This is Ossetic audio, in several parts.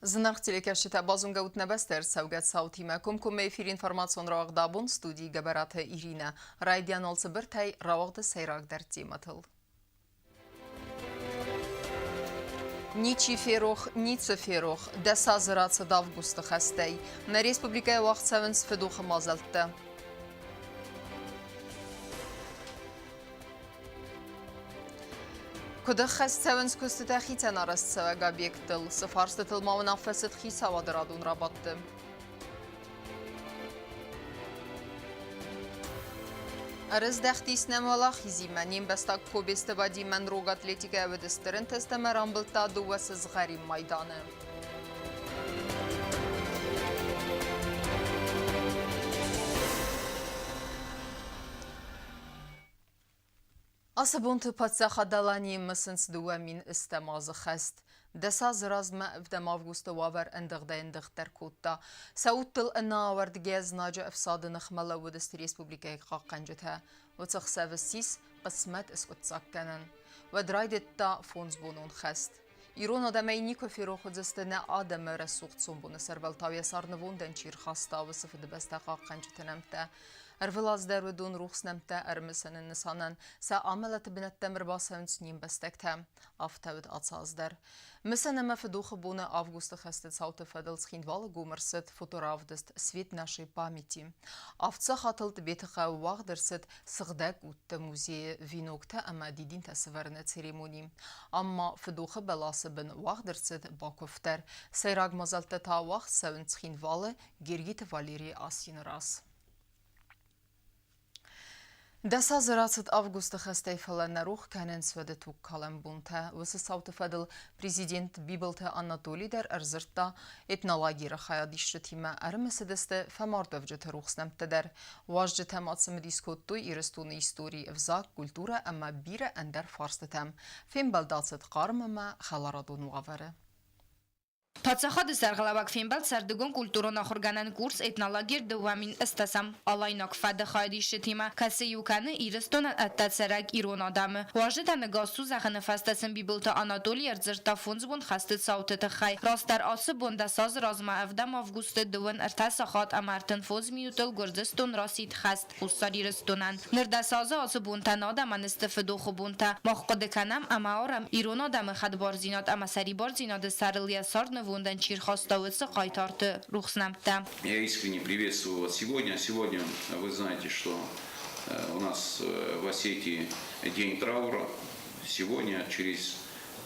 Зынаргъ телекӕсджытӕ, базонгӕ ут нӕ бӕстӕ ӕрцӕугӕ цаутимӕ. Комкоммӕ эфиры информацион рауагъд абон студийы Гӕбӕраты Иринӕ. Райдиан цыбыртӕй рауагъды сӕйрагдӕр темӕтыл. Ничи ферох, ницы ферох, 10 азы рацыд августы хӕстӕй. Нӕ республикӕйы уагъд цӕуынц фыдохы мадзӕлттӕ. Куыд ӕххӕст цӕуынц куыстытӕ хицӕн арӕзтцӕуӕг объекттыл, цы фарстытыл ма уынаффӕ цыд хицауады радон рабадты? Ӕрыздӕхтис нӕм уӕлахизимӕ. Не мбӕстаг Кобесты Вадимӕн рог атлетикӕйӕ уыд стыр ӕнтыст ӕмӕ рамбылдта дыууӕ сызгъӕрин майданы. Ацы бонты паддзахад Аланийы мысынц 2010 азы хӕст. 10 азы размӕ ӕвдӕм августы уавӕр ӕндыгъдӕй-ӕндыгъддӕр кодта. Сӕ удтыл ӕнӕауӕрдгӕ знаджы ӕфсады ныхмӕ лӕууыдысты республикӕйы хъахъхъӕнджытӕ. Уыцы ӕхсӕвы ссис хъысмӕт скъуыддзаггӕнӕн. Уӕд райдыдта фондзбонон хӕст. Ирон адӕмӕй никуы ферох уыдзысты нӕ адӕмы рӕсугъд сомбоны сӕрвӕлтау йӕ царднывондӕн чи рхаста, уыцы Фыдыбӕстӕ хъахъхъӕнджыты нӕмттӕ. Ӕрвылаз дӕр уыдон рухс нӕмттӕ ӕрымысыны нысанӕн сӕ амӕлӕты бынӕттӕм ӕрбацӕуынц не мбӕстӕгтӕ. Афтӕ уыд ацы аз дӕр. Мысӕн ӕмӕ фыдохы боны августы хӕсты цауты фӕдыл Цхинвалы гом ӕрцыд фоторавдыст «Свет нашей памяти». Авд сахатыл Тъбеты хъӕуы уагъд ӕрцыд Сыгъдӕг удты музейы веноктӕ ӕмӕ дидинтӕ сӕвӕрыны церемони. Ам ма фыдохы бӕласы бын уагъд ӕрцыд бакуывд дӕр. Сӕйраг мадзӕлттӕ та уагъд цӕуынц Цхинвалы Гергиты Валерийы асины раз. 10 азы рацыд августы хӕстӕй, фӕлӕ нӕ рох кӕнынц уӕды тугкалӕн бонтӕ. Уыцы цауты фӕдыл президент Бибылты Анатоли дӕр ӕрдзырдта этнолагеры хайадисджытимӕ, ӕрымысыдысты фӕмардуӕвджыты рухс нӕмттӕ дӕр. Уазджытӕ ма цымыдис кодтой Ирыстоны истори, ӕвзаг, культурӕ ӕмӕ бирӕ ӕндӕр фарстытӕм. Фембӕлд ацыд хъарм ӕмӕ хӕларадон уавӕры. Паддзахады сӕргълӕууӕг фембӕлд сӕрдыгон культурон ахуыргӕнӕн курс «Этнолагерь 2008» алайнаг фӕды хайадисджытимӕ, кӕцы иу кӕны Ирыстонӕн ӕддӕ цӕрӕг ирон адӕмы. Уазджытӕ ныгас у зӕгъыны фӕстӕ сын Бибылты Анатоли ӕрдзырдта фондз бон хӕсты цауты тыххӕй. Растдӕр ацы бон 10 азы размӕ ӕвдӕм августы дыууын ӕртӕ сахат ӕмӕ 35 минутыл Гуырдзыстон расидт хӕст Хуссар Ирыстонӕн. Ныр 10 азы ацы бонтӕ адӕмӕн сты фыдохы бонтӕ. Мах хъуыды кӕнӕм ӕмӕ арӕм ирон адӕмы хӕдбардзинад ӕмӕ сӕрибардзинады сӕрыл йӕ цард нывондӕн чи рхаста, уыцы хъайтарты рухс нӕмттӕ. Я искренне приветствую вас сегодня. Сегодня вы знаете, что у нас в Осетии день траура. Сегодня, через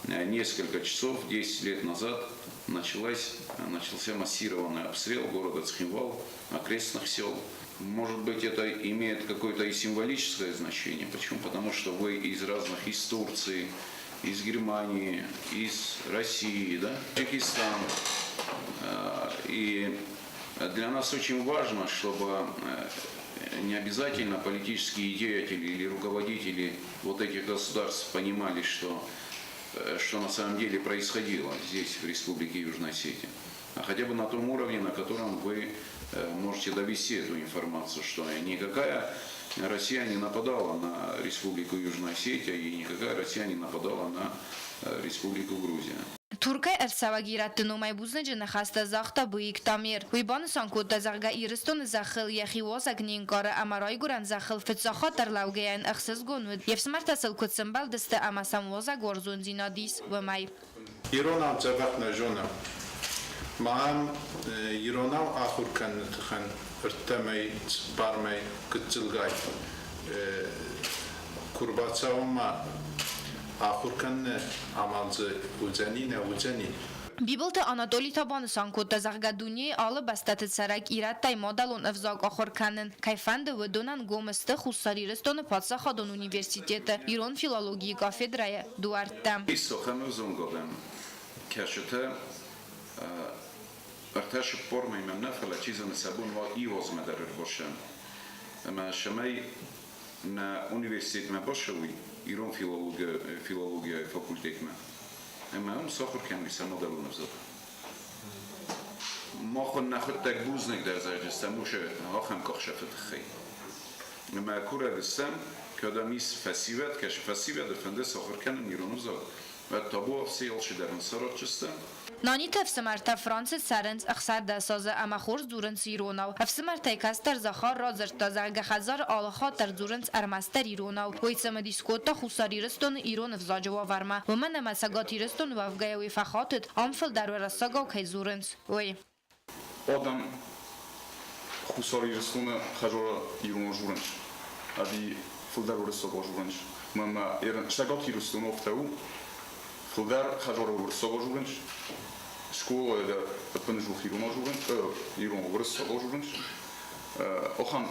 несколько часов, 10 лет назад, начался массированный обстрел города Цхинвал, окрестных сел. Может быть, это имеет какое-то и символическое значение. Почему? Потому что вы из разных, из Турции, из Германии, из России, да, Таджикистан. И для нас очень важно, чтобы не обязательно политические деятели или руководители вот этих государств понимали, что на самом деле происходило здесь, в Республике Южная Осетия, а хотя бы на том уровне, на котором вы можете довести эту информацию, что никакая Россия не нападала на Республику Южная Осетия и никакая Россия не нападала на Республику Грузия. Туркӕй ӕрцӕуӕг ирӕтты номӕй бузныджы ныхӕстӕ загъта Буик Тамер. Уый банысан кодта, зӕгъгӕ, Ирыстоны зӕххыл йӕхи уазӕг не нкъары ӕмӕ райгуырӕн зӕххыл фыццаг хатт ӕрлӕугӕйӕ йын ӕхсызгон уыд, йе фсымӕртӕ сыл куыд сӕмбӕлдысты ӕмӕ сӕм уазӕгуарзондзинад ис, уымӕй. Иронау дзӕбӕх нӕ зонӕм. Мӕн иронау ахуыр кӕныны тыххӕн ӕртӕмӕй, цыппармӕй гыццылгай куы рбацӕуӕм ма ахуыр кӕныны амал дзы уыдзӕни, нӕ уыдзӕни. Бибылты Анатоли та банысан кодта, зӕгъгӕ, дунейы алы бӕстӕты цӕрӕг ирӕттӕй мадӕлон ӕвзаг ахуыр кӕнын кӕй фӕнды, уыдонӕн гом сты Хуссар Ирыстоны паддзахадон университеты ирон филологийы кафедрӕйы дуӕрттӕ. Ис ахӕм ӕвзонгадӕм, кӕцытӕ ӕртӕ цыппор мӕймӕ нӕ, фӕлӕ чи зоны, сӕ бон уа иу азмӕ дӕр ӕрбасӕн. Ӕмӕ цӕмӕй нӕ университетмӕ бацӕуой, ирон филологияйы факультетмӕ, ӕмӕ уым сахуыр кӕной сӕ мадӕлон ӕвзаг. Мах нӕхуыдтӕг бузныг дӕр зӕгъдзыстӕм уыцы ахӕм къахсӕфы тыххӕй. Ӕмӕ курӕг стӕм, кӕд ам ис фӕсивӕд, кӕсы фӕсивӕды фӕнды сахуыр кӕнын ирон ӕвзаг. Табуафси, алчидӕр ын саразджыстӕм. Наниты ӕфсымӕртӕ Францы цӕрынц 16 азы ӕмӕ хорз дзурынц иронау. Ӕфсымӕртӕй кӕстӕр Захар радзырдта, зӕгъгӕ, хӕдзары алы хатт дӕр дзурынц ӕрмӕстдӕр иронау. Уый цымыдис кодта Хуссар Ирыстоны ирон ӕвзаджы уавӕрмӕ, уымӕн ӕмӕ Цӕгат Ирыстон уӕвгӕйӕ уый фӕхатыд, ам фылдӕр уӕрӕсагау кӕй дзурынц, уый. Адӕм Хуссар Ирыстоны хӕдзары ирон дзурынц ӕви фылдӕр уырыссагау дзурынц? Мӕнмӕ Цӕгат Ирыстоны афтӕ у, фылдӕр хӕдзары уырыссагау дзурынц, скъолайы дӕр ӕппынӕдзух иронау дзурынц, ирон уырыссагау дзурынц. Ахӕм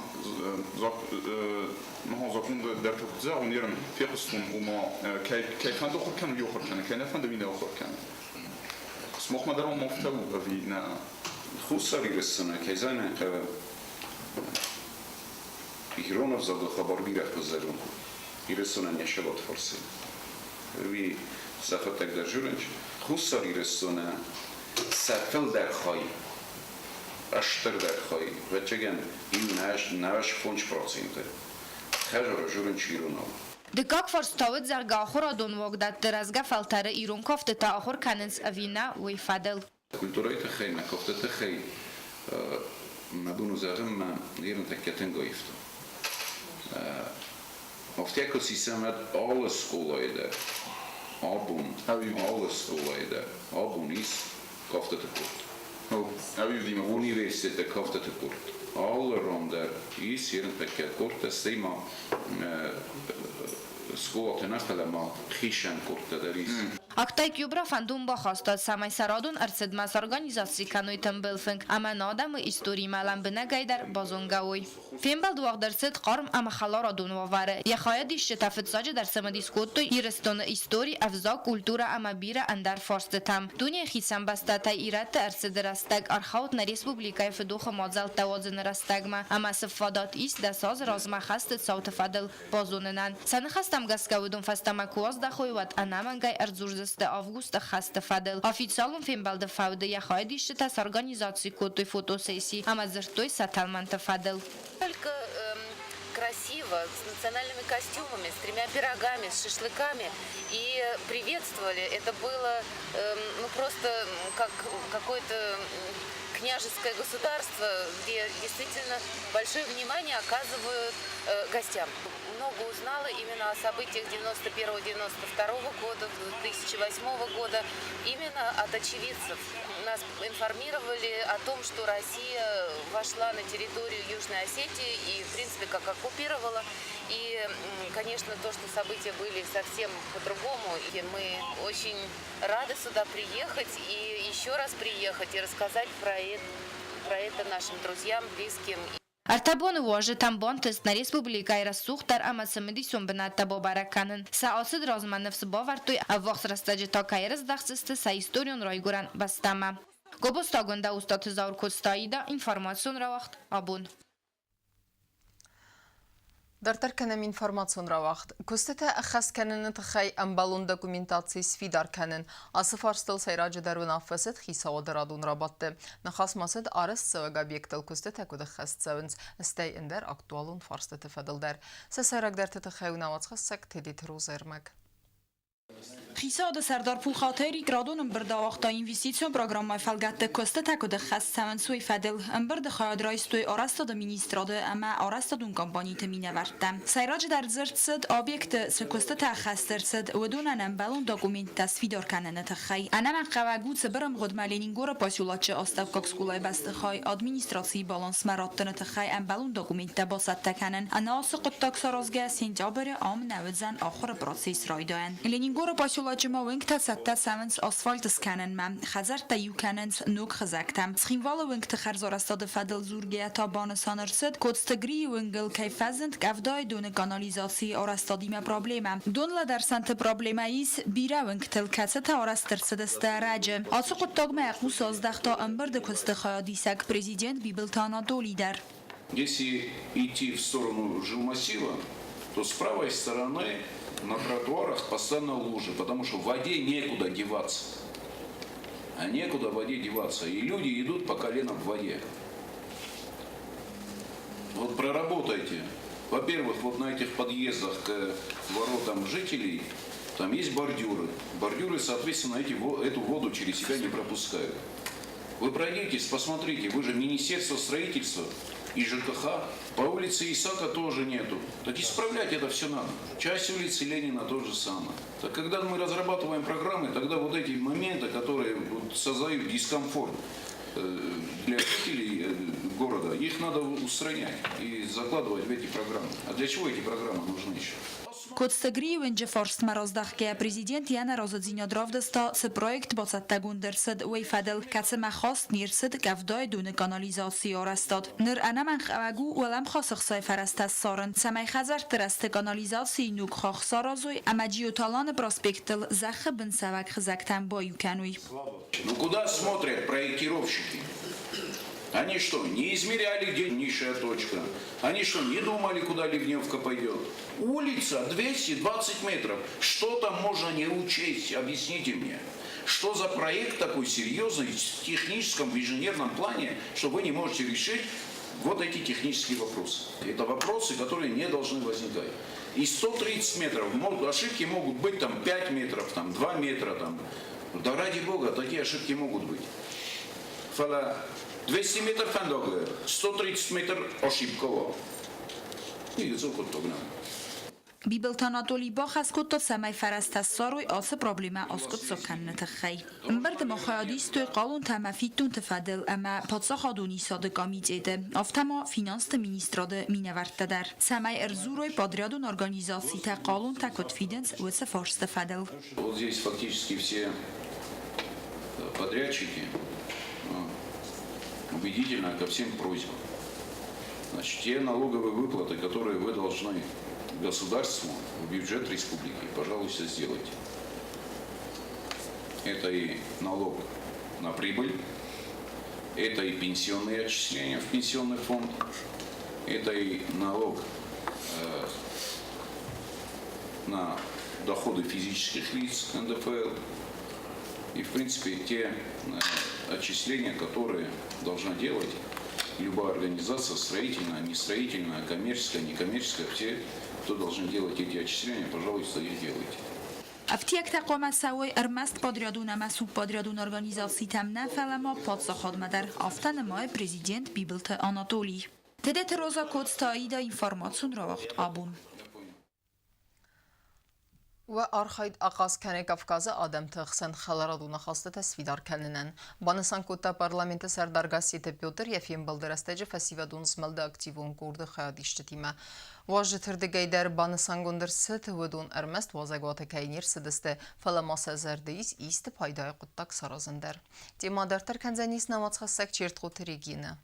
махӕн закон дӕр куыд зӕгъон, ерын фехъуыстон, ома кӕй фӕнды ахуыр кӕнын, уый ахуыр кӕны, кӕй нӕ фӕнды, уый нӕ ахуыр кӕны. Сымахмӕ дӕр ам афтӕ у ӕви нӕ? Хуссар Ирыстоны, кӕй зӕгъын ирон ӕвзагыл хабар бирӕ хуыздӕр у. Ирыстонӕн йӕ сабат фӕрцы. Уый сӕхӕдӕг дӕр зонынц. Хуссар Ирыстоны сӕ фылдӕр хай, стырдӕр хай, ӕвӕццӕгӕн, иу нӕ 5%-ы хӕдзары зонынц иронау. Дыккаг фарст та уыд, зӕгъгӕ, ахуырадон уагдӕтты рӕзгӕ фӕлтӕры ирон кӕфтытӕ ахуыр кӕнынц ӕви нӕ, уый фӕдыл. Культурӕйы тыххӕй, мӕ куывды тыххӕй мӕ бон у зӕгъын, мӕ ерынтӕккӕ тынг аивта. Афтӕ куы сисӕм, уӕд алы скъолайы дӕр абон, алы скъолайы дӕр абон ис кӕфтыты къорд. Университеты кӕфтыты къорд. Алы ран дӕр ис ерынтӕккӕ къордтӕ, стӕй ма скъолаты нӕ, фӕлӕ ма хицӕн къордтӕ дӕр ис. Актай Кюбра фӕндон бахаста, цӕмӕй сӕ радон ӕрцыдмӕ сорганизаци кӕной тымбыл фынг ӕмӕ нӕ адӕмы историимӕ лӕмбынӕгӕй дӕр базонгӕ уой. Фембӕлд уагъд ӕрцыд хъарм ӕмӕ хӕларадон уавӕры. Йӕ хайадисджытӕ фыццаджыдӕр цымыдис кодтой Ирыстоны истори, ӕвзаг, культурӕ ӕмӕ бирӕ ӕндӕр фарстытӕм. Дунейы хицӕн бӕстӕтӕй ирӕтты ӕрцыды рӕстӕг ӕрхауд нӕ республикӕйы фыдохы мадзӕлттӕ уадзыны рӕстӕгмӕ ӕмӕ цы фадат ис 10 азы размӕ хӕсты цауты фӕдыл базонынӕн. Сӕ ныхӕстӕм гӕсгӕ уыдон фӕстӕмӕ куы аздӕхой, уӕд ӕнӕмӕнгӕй ӕрдзурдзысты августы хӕсты фӕдыл. Официалон фембӕлды фӕуды йӕ хайадисджытӕ сорганизаци кодтой фотосесси ӕмӕ дзырдтой сӕ тӕлмӕнты фӕдыл. Только красиво, с национальными костюмами, с тремя пирогами, с шашлыками. И приветствовали. Это было ну, просто как какое-то княжеское государство, где действительно большое внимание оказывают гостям. Много узнала именно о событиях 91-92 года, 2008 года, именно от очевидцев. Нас информировали о том, что Россия вошла на территорию Южной Осетии и, в принципе, как оккупировала. И, конечно, то, что события были совсем по-другому. И мы очень рады сюда приехать и еще раз приехать и рассказать про это нашим друзьям, близким. Ӕртӕ боны уазджытӕн бантыст нӕ республикӕйы рӕсугъддӕр ӕмӕ цымыдисон бынӕттӕ бабӕрӕг кӕнын. Сӕ ацыд размӕ ныфс бавӕрдтой, ӕввахс рӕстӕджы та кӕй ӕрыздӕхдзысты сӕ историон райгуырӕн бӕстӕмӕ. Гобозты Агуындӕ, Устаты Заур, Коцты Аида, информацион рауагъд «Абон». Дарддӕр кӕнӕм информацион рауагъд. Куыстытӕ ӕххӕст кӕныны тыххӕй ӕмбӕлон документаци сфидар кӕнын. Ацы фарстыл сӕйраджыдӕр уынаффӕ цыд хицауады радон рабадты. Ныхас ма цыд арӕзтцӕуӕг объекттыл куыстытӕ куыд ӕххӕст цӕуынц, стӕй ӕндӕр актуалон фарстыты фӕдыл дӕр. Сӕ сӕйрагдӕрты тыххӕй у нӕ уацхӕссӕг Тедеты Розы ӕрмӕг. Хицауады сӕрдар Пухаты Эрик радон ӕмбырд ауагъта инвестицион программӕйы фӕлгӕтты куыстытӕ куыд ӕххӕст цӕуынц, уый фӕдыл. Ӕмбырды хайад райстой арӕзтады министрады ӕмӕ арӕзтадон компаниты минӕвӕрттӕ. Сӕйраджыдӕр дзырд цыд, объекты цы куыстытӕ ӕххӕст ӕрцыд, уыдонӕн ӕмбӕлон документтӕ сфидар кӕныны тыххӕй. Ӕнӕмӕнгхъӕуӕг у цыбыр ӕмгъуыдмӕ Ленингоры поселочы астӕуккаг скъолайы бӕстыхай администрацийы балансмӕ раттыны тыххӕй ӕмбӕлон документтӕ бацӕттӕ кӕнын. Ӕнӕ ацы хъуыддаг саразгӕ сентябры ам нӕ уыдзӕн ахуыры процесс райдайӕн. Ленингоры поселочы ма уынгтӕ цӕттӕ цӕуынц асфальт скӕнынмӕ, хӕдзӕрттӕ иу кӕнынц ног хызӕгтӕ. Цхинвалы уынгты хӕрзарӕзтады фӕдыл дзургӕйӕ та банысан ӕрцыд, Коцты Грийы уынгыл кӕй фӕзынд къӕвдайы доны канализацийы арӕзтадимӕ проблемӕ. Донлӕдӕрсӕнты проблемӕ ис бирӕ уынгтыл, кӕцытӕ арӕзт ӕрцыдысты ӕрӕджы. Ацы хъуыддагмӕ йӕ хъус аздӕхта ӕмбырды куысты хайадисӕг президент Бибылты Анатоли дӕр. Если идти в сторону жилмассива, то с правой стороны на тротуарах постоянно лужи, потому что в воде некуда деваться. А некуда в воде деваться. И люди идут по колено в воде. Вот проработайте. Во-первых, вот на этих подъездах к воротам жителей. Там есть бордюры. Бордюры, соответственно, эту воду через себя не пропускают. Вы пройдитесь, посмотрите, вы же Министерство строительства и ЖКХ. По улице Исака тоже нету. Так исправлять это все надо. Часть улицы Ленина тоже самое. Так когда мы разрабатываем программы, тогда вот эти моменты, которые вот создают дискомфорт для жителей города, их надо устранять и закладывать в эти программы. А для чего эти программы нужны еще? Коцты Грийы уынджы фарстмӕ раздӕхгӕйӕ президент йӕ нӕразыдзинад равдыста, цы проект бацӕттӕгонд ӕрцыд, уый фӕдыл, кӕцымӕ хаст не рцыд къӕвдайы доны канализацийы арӕзтад. Ныр ӕнӕмӕнгхъӕуӕг у уӕлӕмхас ӕхцайы фӕрӕзтӕ ссарын, цӕмӕй хӕдзӕртты рӕзты канализацийы ног хахх саразой ӕмӕ Джиоталаны проспектыл зӕххы бын цӕуӕг хызӕгтӕм баиу кӕной. Ну куда смотрят проектировщики? Они что, не измеряли, где низшая точка? Они что, не думали, куда ливневка пойдет? Улица 220 метров. Что там можно не учесть? Объясните мне. Что за проект такой серьезный в техническом, в инженерном плане, что вы не можете решить вот эти технические вопросы? Это вопросы, которые не должны возникать. И 130 метров, ошибки могут быть там 5 метров, там 2 метра. Там. Да ради бога, такие ошибки могут быть. Фӕлӕ 200 метр фӕндагыл, 130 метр ошибка. И Бибылты Анатоли бахӕс кодта, цӕмӕй фӕрӕзтӕ ссарой ацы проблемӕ аскъуыддзаг кӕныны тыххӕй. Ӕмбырды ма хайад истой хъалонтӕ ӕмӕ фиддонты фӕдыл ӕмӕ паддзахадон исады комитеты, афтӕ ма финансты министрады минӕвӕрттӕ дӕр, цӕмӕй ӕрдзурой подрядон организацитӕ хъалонтӕ куыд фидынц, уыцы фарсты фӕдыл. Вот здесь фактически все подрядчики убедительно ко всем просьбам. Значит, те налоговые выплаты, которые вы должны государству, в бюджет республики, пожалуйста, сделайте. Это и налог на прибыль, это и пенсионные отчисления в пенсионный фонд, это и налог на доходы физических лиц, НДФЛ, и, в принципе, те отчисления, которые должна делать любая организация, строительная, нестроительная, коммерческая, некоммерческая, все, кто должны делать эти отчисления, пожалуйста, их делайте. Ӕфтиӕгтӕ хъуамӕ цӕуой ӕрмӕст подрядон ӕмӕ субподрядон организацитӕм нӕ, фӕлӕ ма паддзахадмӕ дӕр, афтӕ нымайы президент Бибылты Анатолий. Тедеты Роза Коцты Аида информацион рауагъд Абон. Уӕ архайд ахъаз кӕны Кавказы адӕмты хсӕн хӕларадон ахастытӕ сфидар кӕнынӕн, банысан кодта парламенты сӕрдар Гасситы Петр йӕ фембӕлды рӕстӕджы фӕсивӕдон змӕлды активон къорды хайадисджытимӕ. Уазджыты рдыгӕй дӕр банысангонд ӕрцыд, уыдон ӕрмӕст уазӕгуаты кӕй не рцыдысты, фӕлӕ ма сӕ зӕрды ис исты пайдайы хъуыддаг саразын дӕр. Темӕ дарддӕр кӕндзӕнис нӕ уацхӕссӕг Чертхъоты Регинӕ.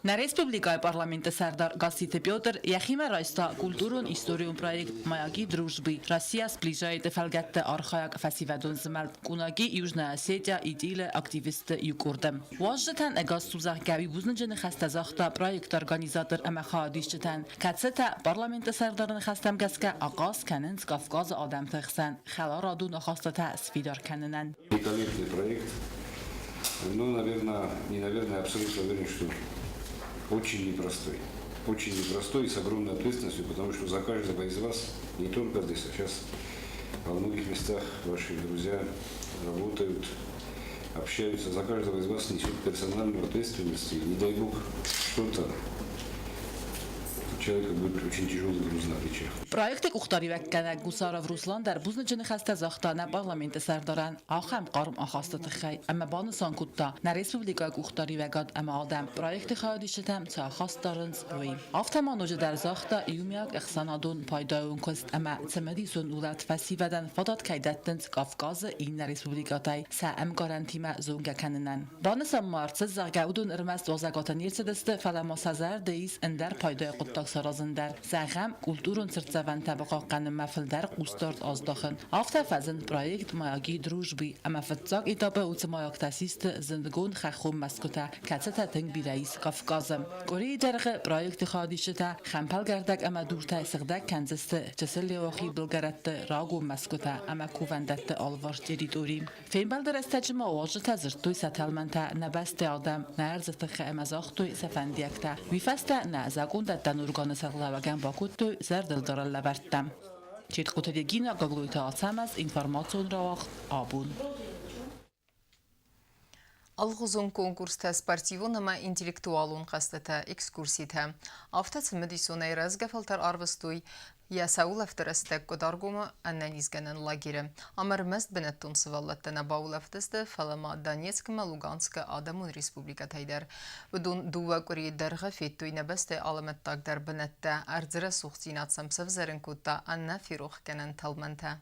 Нӕ республикӕйы парламенты сӕрдар Гасситы Петр йӕхимӕ райста культурон-историон проект «Маяки дружбы. Россия сближает-ы фӕлгӕтты архайӕг фӕсивӕдон змӕлд Къунаги Южная Осетия ИДИЛ-ы активистты иу къорды. Уазджытӕн ӕгас зӕгъгӕ, уый бузныджы ныхӕстӕ загъта проекты организатор ӕмӕ хайадисджытӕн, кӕцытӕ парламенты сӕрдары ныхӕстӕм гӕсгӕ ахъаз кӕнынц Кавказы адӕмты хсӕн хӕларадон ахастытӕ сфидар кӕнынӕн. Великолепный проект. Ну, наверное, не наверное, абсолютно уверен, что очень непростой. Очень непростой и с огромной ответственностью, потому что за каждого из вас, не только здесь, а сейчас во многих местах ваши друзья работают, общаются, за каждого из вас несет персональную ответственность. И не дай бог что-то у человека будет очень тяжелый груз на плечах. Проекты къухдариуӕггӕнӕг Гусаров Руслан дӕр бузныджы ныхӕстӕ загъта нӕ парламенты сӕрдарӕн ахӕм хъарм ахасты тыххӕй ӕмӕ банысан кодта, нӕ республикӕйы къухдариуӕгад ӕмӕ адӕм проекты хайадисджытӕм цы ахаст дарынц, уый. Афтӕ ма ноджыдӕр загъта, иумиаг ӕхсӕнадон пайдайон куыст ӕмӕ цымыдисон улӕфт фӕсивӕдӕн фадат кӕй дӕттынц Кавказы иннӕ республикӕтӕй сӕ ӕмгарӕнтимӕ зонгӕ кӕнынӕн. Банысан ма ӕрцыд, зӕгъгӕ, уыдон ӕрмӕст уазӕгуаты не рцыдысты, фӕлӕ ма сӕ зӕрды ис ӕндӕр пайдайы хъуыддаг саразын дӕр. Зӕгъӕм, культурон цыртдзӕвӕнтӕ бахъахъхъӕнынмӕ фылдӕр хъусдард аздахын. Афтӕ фӕзынд проект «Маяки дружбы» ӕмӕ фыццаг этапы уыцы маяктӕ систы зындгонд хӕххон мӕсгуытӕ, кӕцытӕ тынг бирӕ ис Кавказы. Къуырийы дӕргъы проекты хайадисджытӕ хӕмпӕлгӕрдӕг ӕмӕ дуртӕй сыгъдӕг кӕндзысты чысыл Леуахи былгӕрӕтты рагон мӕсгуытӕ ӕмӕ кувӕндӕтты алыварс территори. Фембӕлды рӕстӕджы ма уазджытӕ дзырдтой сӕ тӕлмӕнтӕ нӕ бӕсты адӕм, нӕ ӕрдзы тыххӕй ӕмӕ загътой сӕ фӕндиӕгтӕ. Уый фӕстӕ нӕ закъондӕттӕн органы сӕргълӕууӕгӕн бакодтой зӕрдылдарӕн лӕвӕрттӕ. Четкъуты Регина, Гаглойты Ацӕмӕз, информацион рауагъд «Абон». Алыгъуызон конкурстӕ, спортивон ӕмӕ интеллектуалон хъӕзтытӕ, экскурситӕ. Афтӕ цымыдисонӕй рӕзгӕ фӕлтӕр арвыстой йӕ сӕ улӕфты рӕстӕг Къуыдаргомы ӕнӕнизгӕнӕн лагеры. Ам ӕрмӕст бынӕттон сывӕллӕттӕ нӕ баулӕфтысты, фӕлӕ ма Донецк ӕмӕ Луганскы адӕмон республикӕтӕй дӕр. Уыдон дыууӕ къуырийы дӕргъы федтой нӕ бӕстӕйы алӕмӕттагдӕр бынӕттӕ, ӕрдзы рӕсугъддзинад сӕм сӕвзӕрын кодта ӕнӕферохгӕнӕн тӕлмӕнтӕ.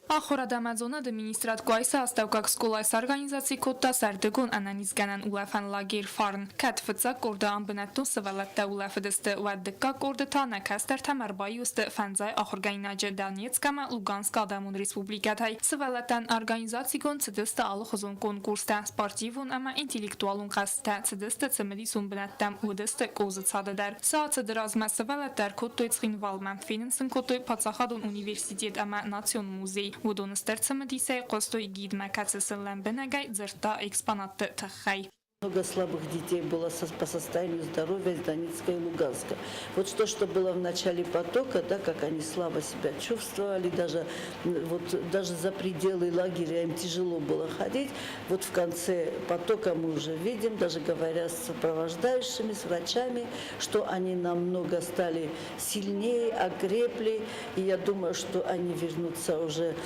Ахуырад ӕмӕ зонады министрад Къуайсы астӕуккаг скъолайы сорганизаци кодта сӕрдыгон ӕнӕнизгӕнӕн улӕфӕн лагерь «Фарн». Кӕд фыццаг къорды ам бынӕттон сывӕллӕттӕ улӕфыдысты, уӕд дыккаг къорды та нӕ кӕстӕртӕм ӕрбаиу сты фӕндзай ахуыргӕнинаджы Донецк ӕмӕ Луганскы адӕмон республикӕтӕй. Сывӕллӕттӕн организацигонд цыдысты алыхуызон конкурстӕ, спортивон ӕмӕ интеллектуалон хъӕзтытӕ, цыдысты цымыдисон бынӕттӕм, уыдысты Къозы цады дӕр. Сӕ ацыды размӕ сывӕллӕттӕ ӕркодтой Цхинвалмӕ, фенын сын кодтой паддзахадон университет ӕмӕ национ музей. Уыдон стыр цымыдисӕй хъуыстой гидмӕ, кӕцы сын лӕмбынӕгӕй дзырдта экспонатты тыххӕй. Много слабых детей было по состоянию здоровья из Донецка и Луганска. Вот то, что было в начале потока, да, как они слабо себя чувствовали, даже, вот, даже за пределы лагеря им тяжело было ходить. Вот в конце потока мы уже видим, даже говоря с сопровождающими, с врачами, что они намного стали сильнее, окрепли. И я думаю, что они вернутся уже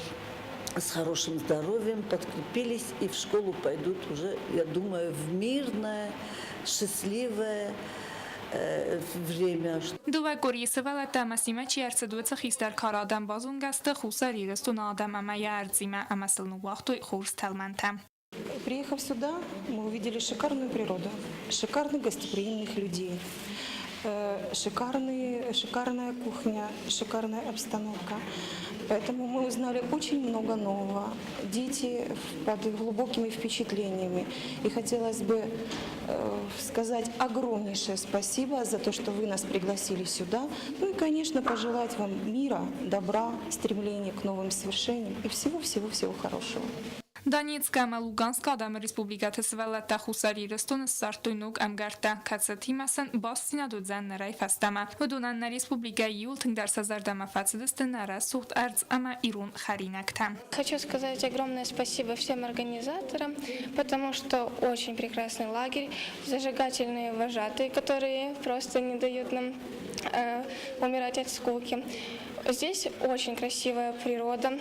с хорошим здоровьем, подкрепились и в школу пойдут уже, я думаю, в мирное, счастливое время. Дыууӕ къуырийы сывӕллӕттӕ ӕмӕ семӕ чи ӕрцыд, уыцы хистӕр кары адӕм базонгӕ сты Хуссар Ирыстоны адӕм ӕмӕ йӕ ӕрдзимӕ ӕмӕ сыл ныууагътой хорз тӕлмӕнтӕ. Приехав сюда, мы увидели шикарную природу, шикарных гостеприимных людей, шикарные, шикарная кухня, шикарная обстановка. Поэтому мы узнали очень много нового. Дети под глубокими впечатлениями. И хотелось бы сказать огромнейшее спасибо за то, что вы нас пригласили сюда. Ну и, конечно, пожелать вам мира, добра, стремления к новым свершениям и всего-всего-всего хорошего. Донецкы ӕмӕ Луганскы адӕмы республикӕты сывӕллӕттӕ Хуссар Ирыстоны ссардтой ног ӕмгӕрттӕ, кӕцытимӕ сын бастдзинад уыдзӕн нырӕй фӕстӕмӕ. Уыдонӕн нӕ республикӕйы иууыл тынгдӕр сӕ зӕрдӕмӕ фӕцыдысты нӕ рӕсугъд ӕрдз ӕмӕ ирон хӕринӕгтӕ. Хочу сказать огромное спасибо всем организаторам, потому что очень прекрасный лагерь, зажигательные вожатые, которые просто не дают нам умирать от скуки. Здесь очень красивая природа,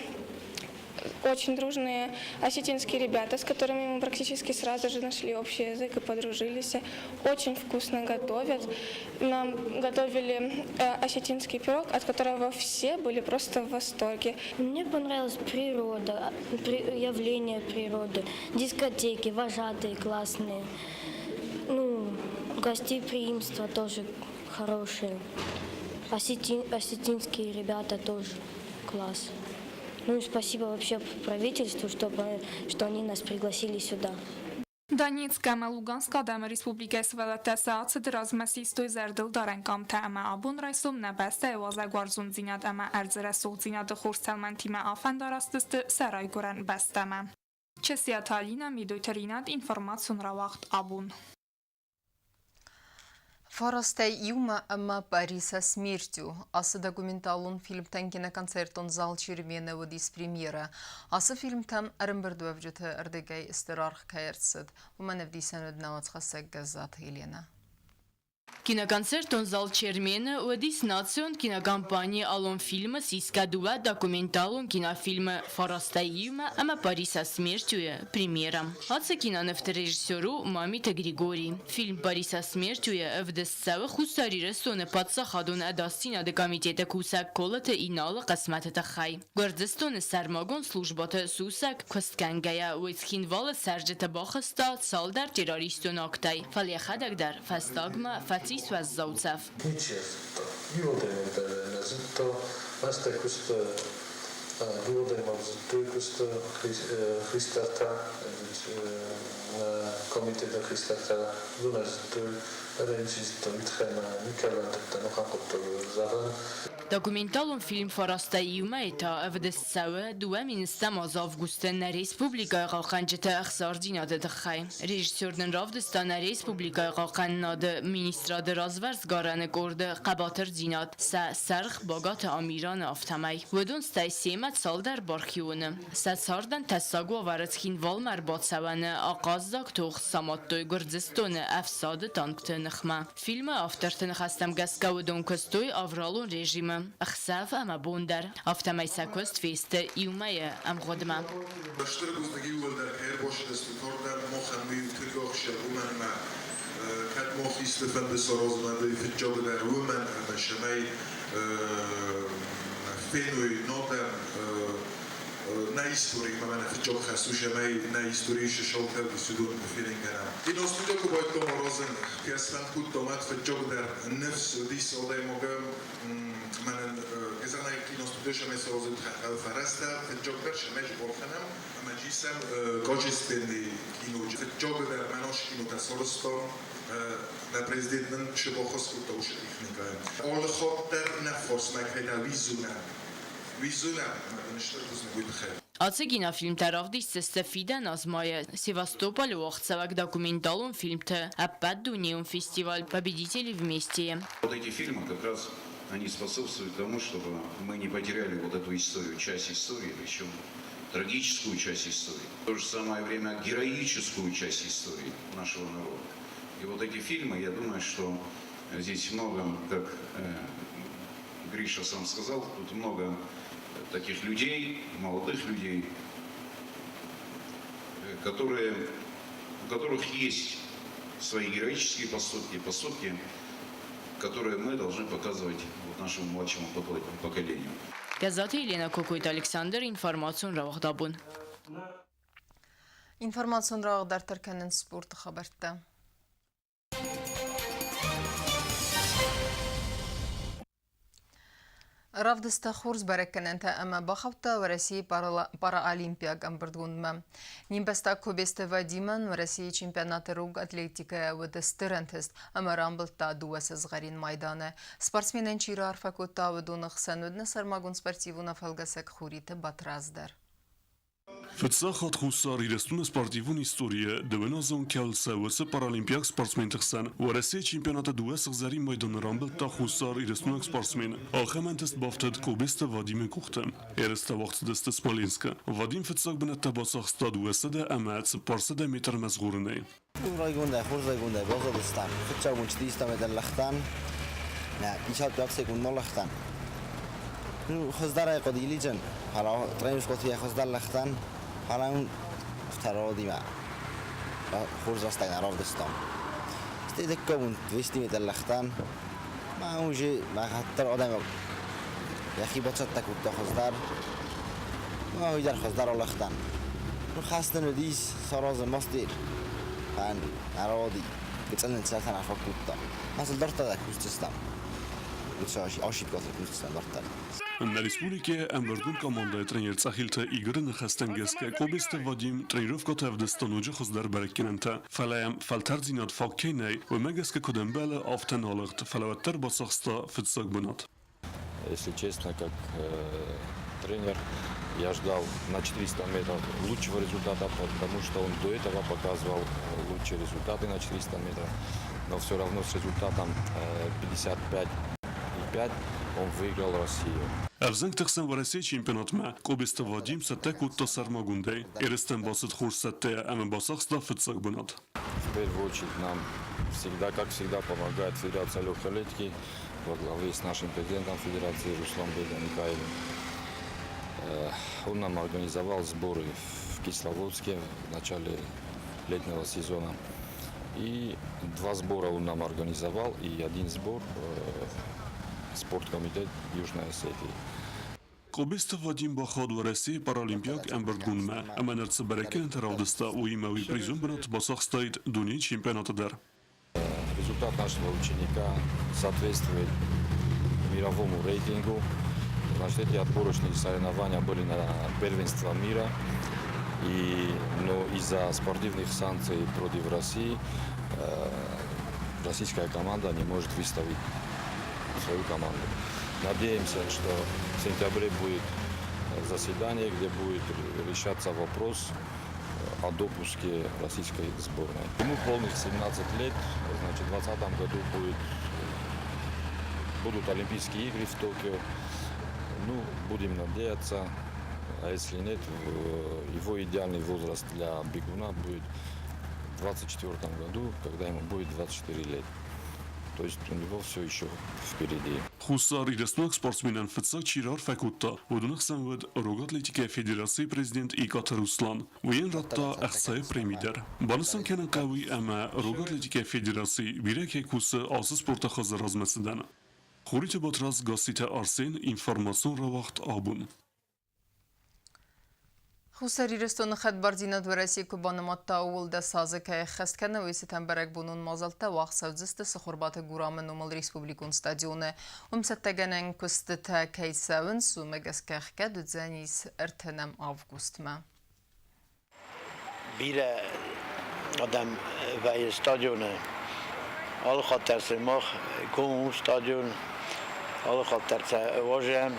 очень дружные осетинские ребята, с которыми мы практически сразу же нашли общий язык и подружились. Очень вкусно готовят. Нам готовили осетинский пирог, от которого все были просто в восторге. Мне понравилась природа, явление природы, дискотеки, вожатые классные. Ну, гостеприимство тоже хорошее. Осетинские ребята тоже класс. Ну и спасибо вообще правительству, что они нас пригласили сюда. Донецкы ӕмӕ Луганскы адӕмы республикӕйы сывӕллӕттӕ сӕ ацыды размӕ систой зӕрдылдарӕн къамтӕ ӕмӕ абон райсом нӕ бӕстӕйы уазӕгуарзондзинад ӕмӕ ӕрдзы рӕсугъддзинады хорз тӕлмӕнтимӕ афӕндараст сты сӕ райгуырӕн бӕстӕмӕ. Чысиаты Алинӕ, Медойты Ринат, информацион рауагъд «Абон». Фарастӕй иумӕ ӕмӕ «Пари со смертью». Ацы документалон фильмтӕн киноконцертон зал Чермены уыдис премьерӕ. Ацы фильмтӕм ӕрӕмбырдуӕвджыты ӕрдыгӕй стыр аргъ кӕй ӕрцыд, уымӕн ӕвдисӕн уыд нӕ уацхӕссӕг Гӕззаты Еленӕ. Киноконцертон зал Чермен-ы уыдис национ кинокомпани «Алонфильм»-ы сисгӕ дыууӕ документалон кинофильмы «Фарастӕй иумӕ» ӕмӕ «Пари со смертью»-йы премьерӕ. Ацы кинонывты режиссер у Мамиты Григорий. Фильм «Пари со смертью»-йы ӕвдыст цӕуы Хуссар Ирыстоны паддзахадон ӕдасдзинады комитеты кусӕг Колыты Иналы хъысмӕты тыххӕй. Гуырдзыстоны сӕрмагонд службӕты сусӕг куыстгӕнгӕйӕ уый Цхинвалы цӕрджыты бахызта цалдӕр террористон актӕй, фӕлӕ йӕхӕдӕг дӕр фӕстагмӕ фӕцис уӕззау цӕф. Ничи йӕ зыдта. Иу адӕймаг дӕр ӕй нӕ зыдта. Бӕстӕ куысты иу адӕймаг зыдтой куысты хистӕртӕ, нӕ комитеты хистӕртӕ, уыдон ӕй зыдтой. Ӕрӕй ничи зыдта, уый тыххӕй мӕ никӕй рантыдта, нухӕн хъуыддаг зӕгъын. Документалон фильм Фарастӕй иумӕ та ӕвдыст цӕуы 2007 азы августы нӕ республикӕйы хъахъхъӕнджыты ӕхсардзинады тыххӕй. Режиссер нын равдыста нӕ республикӕйы хъахъхъӕнынады министрады развӕрсгарӕны къорды хъӕбатырдзинад, сӕ сӕргъ Багаты Амираны афтӕмӕй. Уыдон стӕй семӕ цалдӕр бархионы. Сӕ цардӕн тӕссаг уавӕры Цхинвалмӕ ӕрбацӕуӕны ахъаззаг тох самадтой Гуырдзыстоны ӕфсады танкты ныхмӕ. Фильмы авторты ныхӕстӕм гӕсгӕ уыдон куыстой авралон режимы ӕхсӕв ӕмӕ бон дӕр, афтӕмӕй сӕ куыст фесты иу мӕйы ӕмгъуыдмӕ. Стыр бузныг иууылдӕр кӕй ӕрбацыдыстут ардӕм, махӕн уый у тынг ахсджиаг, уымӕн ӕмӕ кӕд мах исты фӕнды саразын ӕндӕр фыццагдӕр уымӕн ӕмӕ цӕмӕй феной адӕм нӕ историмӕ, мӕнӕ фыццаг хӕс у, цӕмӕй нӕ историйы цы саутӕ уыдис, уыдон фенын кӕнӕм. Киностудио куы байдтам аразын, кӕсфӕнд кодтам ӕд фыццагдӕр ныфс уыдис адӕймагы мӕнӕн Гызанай киностудио цӕмӕй саразын фӕрӕзтӕ, фыццагдӕр цӕмӕй балхӕнӕм ӕмӕ исӕм качественный кино. Фыццагдӕр мӕнӕ кинотӕ сарӕзтам, нӕ президент нын цы баххуыс кодта, уыцы техникӕйӕн. Алы хатт дӕр нӕ фарсмӕ кӕй дӕ уидзунӕ, уидзунӕ, ӕмӕ дын стыр бузныг уый тыххӕй. Ацы кинофильмтӕ равдисдзысты фидӕн азмӕйы Севастополы уагъдцӕуӕг документалон фильмты ӕппӕтдунейон фестиваль «Победители вместе». Вот эти фильмы как раз они способствуют тому, чтобы мы не потеряли вот эту историю, часть истории, причем трагическую часть истории, в то же самое время героическую часть истории нашего народа. И вот эти фильмы, я думаю, что здесь много, как Гриша сам сказал, тут много таких людей, молодых людей, у которых есть свои героические поступки, поступки, которые мы должны показывать вот нашему младшему поколению. Гӕззаты Елена, Кокойты Александр, информацион рауагъдабон. Информацион рауагъд дарддӕр кӕнынц спорты хабӕрттӕ. Равдыста хорз бӕрӕггӕнӕнтӕ ӕмӕ бахаудта Уӕрӕсейы паралимпиаг ӕмбырдгондмӕ. Не мбӕстаг Кобесты Вадимӕн Уӕрӕсейы чемпионаты рог атлетикӕйӕ уыд стыр ӕнтыст ӕмӕ рамбылдта дыууӕ сызгъӕрин майданы. Спортсменӕн чи раарфӕ кодта, уыдоны хсӕн уыд нӕ сӕрмагонд спортивон афӕлгӕсӕг Хуриты Батрадз дӕр. Фыццаг хатт Хуссар Ирыстоны спортивон историйы дыууӕназон кӕл цӕуы паралимпиаг спортсменты хсӕн. Уӕрӕсейы чемпионаты дыууӕ сыгъзӕрин майданы рамбылдта Хуссар Ирыстонаг спортсмен. Ахӕм ӕнтыст бафтыд Кобесты Вадимы къухты. Ерыстӕ уагъд цыдысты Смоленскы. Вадим фыццаг бынӕттӕ бацахста 200 ӕмӕ 400 метрмӕ згъорынӕй. Райгондӕй, хорз райгондӕй баззадыстӕм. Фыццаг бон 400 метр лӕгтӕн, нӕ 55 секундмӕ лӕгтӕн. Ну, хуыздӕрӕй хъуыди лидзын, фӕлӕ тренер скодта хуыздӕр лӕгтӕн, фӕлӕ втородимӕ хорз рӕстӕг нӕ равдыстам. Стӕй дыккаг бон 200 метр лӕгтӕн, мӕ уже мӕ хаттар адӕймаг йӕхи бацӕттӕ кодта хуыздӕр, мӕ уый дӕр хуыздӕр алӕгтӕн. Ну, хӕстын уыдис саразын мастер, фӕн ӕрауади, гыццыл нын цӕтӕн афӕкодта. Мӕ сыл дарддӕр дӕр кусдзыстӕм. Ошибкӕтыл кусдзыстӕм дарддӕр. Нӕ республикӕйы ӕмбырдон командӕйы тренер Цъӕхилты Игоры ныхӕстӕм гӕсгӕ Кобесты Вадим тренировкӕты ӕвдыста ноджы хуыздӕр бӕрӕггӕнӕнтӕ. Фӕлӕ йӕм фӕлтӕрддзинад фаг кӕй нӕй, уымӕ гӕсгӕ куыд ӕмбӕлы, афтӕ нал лыгъд, фӕлӕ уӕддӕр бацахста фыццаг бынат. Если честно, как тренер, я ждал на 400 метров лучшего результата, потому что он до этого показывал лучшие результаты на 400 метров. Но все равно с результатом 55,5 он выиграл Россию. Ӕвзӕнгты хсӕн Уӕрӕсейы чемпионатмӕ Къобесты Вадим цӕттӕ кодта сӕрмагондӕй. Ерыстӕм бацыд хорз цӕттӕйӕ ӕмӕ бацахста фыццаг бынат. В первую очередь нам всегда, как всегда, помогает Федерация легкой атлетики во главе с нашим президентом Федерации Русланбегом Микаевым. Он нам организовал сборы в Кисловодске в начале летнего сезона. И два сбора он нам организовал, и один сбор спорткомитет Южной Осетии. Къобесты Вадим бахауд Уӕрӕсейы паралимпиаг ӕмбырдгондмӕ ӕмӕ ныр цы бӕрӕггӕнӕнтӕ равдыста, уыимӕ уый призон бынат бацахстаид дунейы чемпионаты дӕр. Результат нашего ученика соответствует мировому рейтингу. Значит, эти отборочные соревнования были на первенство мира. Но из-за спортивных санкций против России российская команда не может выставить свою команду. Надеемся, что в сентябре будет заседание, где будет решаться вопрос о допуске российской сборной. Ему полных 17 лет, значит, в 2020 году будут Олимпийские игры в Токио. Ну, будем надеяться, а если нет, его идеальный возраст для бегуна будет в 2024 году, когда ему будет 24 лет. То есть у него все еще впереди. Хуссар Ирыстойнаг спортсменӕн фыццаг чи раарфӕ кодта, уыдоны хсӕн уыд Рог атлетикӕйы федерацийы президент Икъаты Руслан. Уый йын радта ӕхцайы преми дӕр. Банысан кӕнын хъӕуы уый, ӕмӕ Рог атлетикӕйы федераци бирӕ кӕй кусы ацы спорты хуызы размӕцыдӕн. Хуриты Батрадз, Гасситы Арсен, информацион рауагъд Абон. Хуссар Ирыстоны хӕдбардзинад Уӕрӕсе куы банымадта, ууыл 10 азы кӕй ӕххӕст кӕны, уый цытӕн бӕрӕгбонон мадзӕлттӕ уагъд цӕудзысты Цыхуырбаты Гурамы номыл республикон стадионы. Уым цӕттӕгӕнӕн куыстытӕ кӕй цӕуынц, уымӕ гӕсгӕ ӕхгӕд уыдзӕнис 30 августмӕ. Бирӕ адӕм вӕййы стадионы. Алы хатт дӕр сын мах гом у стадион, алы хатт дӕр сӕ уазӕм.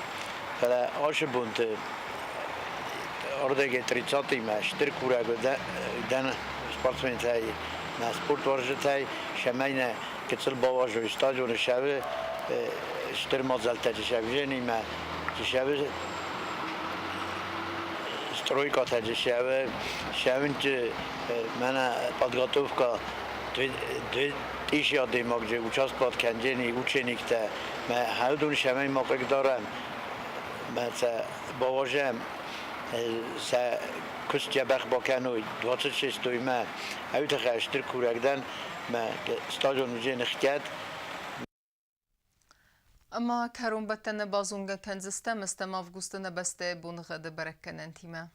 Фӕлӕ ацы бонты ардӕгӕй 30-имӕ стыр курӕг дӕн спортсментӕй, нӕ спортуарзджытӕй, цӕмӕй нӕ гыццыл бауарзой стадионы сӕвы стыр мадзӕлттӕ сӕвзӕнимӕ, сӕвы стройкатӕ сӕвы, сӕвынты мӕнӕ подготовка тъиси адӕймагджы участвовать кӕндзӕни учениктӕ мӕ хӕлдун сӕмӕй ма хъыгдарӕм, мӕ сӕ бауазӕм, сӕ куыст дзӕбӕх бакӕной 26-мӕ. Ӕви стыр курӕг дӕн, мӕ стадион уыдзӕн ӕхгӕд. Ӕмӕ кӕронбӕттӕны базонгӕ кӕндзыстӕм ӕстӕм августы нӕ бӕстӕйы боныгъӕды бӕрӕггӕнӕнтимӕ.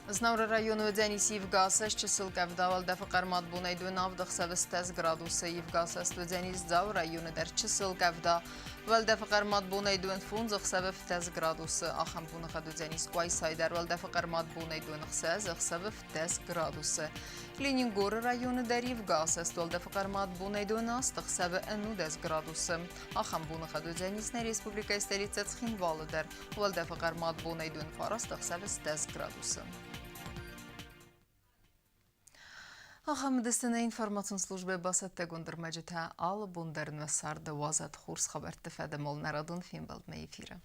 Знауыры районы уыдзӕнис ивгӕ чысыл къӕвда, уӕлдӕфы хъӕрмад бонӕй 27 ӕхсӕвы 10 градусы. Ивгӕ уыдзӕнис Дзауы районы дӕр чысыл къӕвда, уӕлдӕфы хъӕрмад бонӕй 25 ӕхсӕвы 10 градусы. Ахӕм боныгъӕд уыдзӕнис Къуайсайы дӕр, уӕлдӕфы хъӕрмад бонӕй 26 ӕхсӕвы 10 градусы. Ленингоры районы дӕр ивгӕ уӕлдӕфы хъӕрмад бонӕй 28 ӕхсӕвы 19 градусы. Ахӕм боныгъӕд уыдзӕнис нӕ республикӕйы столицӕ Цхинвалы дӕр, уӕлдӕфы хъӕрмад бонӕй 29 ӕхсӕвы 10 градусы. Ахӕм уыдысты нӕ информацион службӕйы бацӕттӕгонд ӕрмӕджытӕ. Алы бон дӕр нӕ царды уадзӕд хорз хабӕртты фӕдыл нӕ радон фембӕлдмӕ эфиры.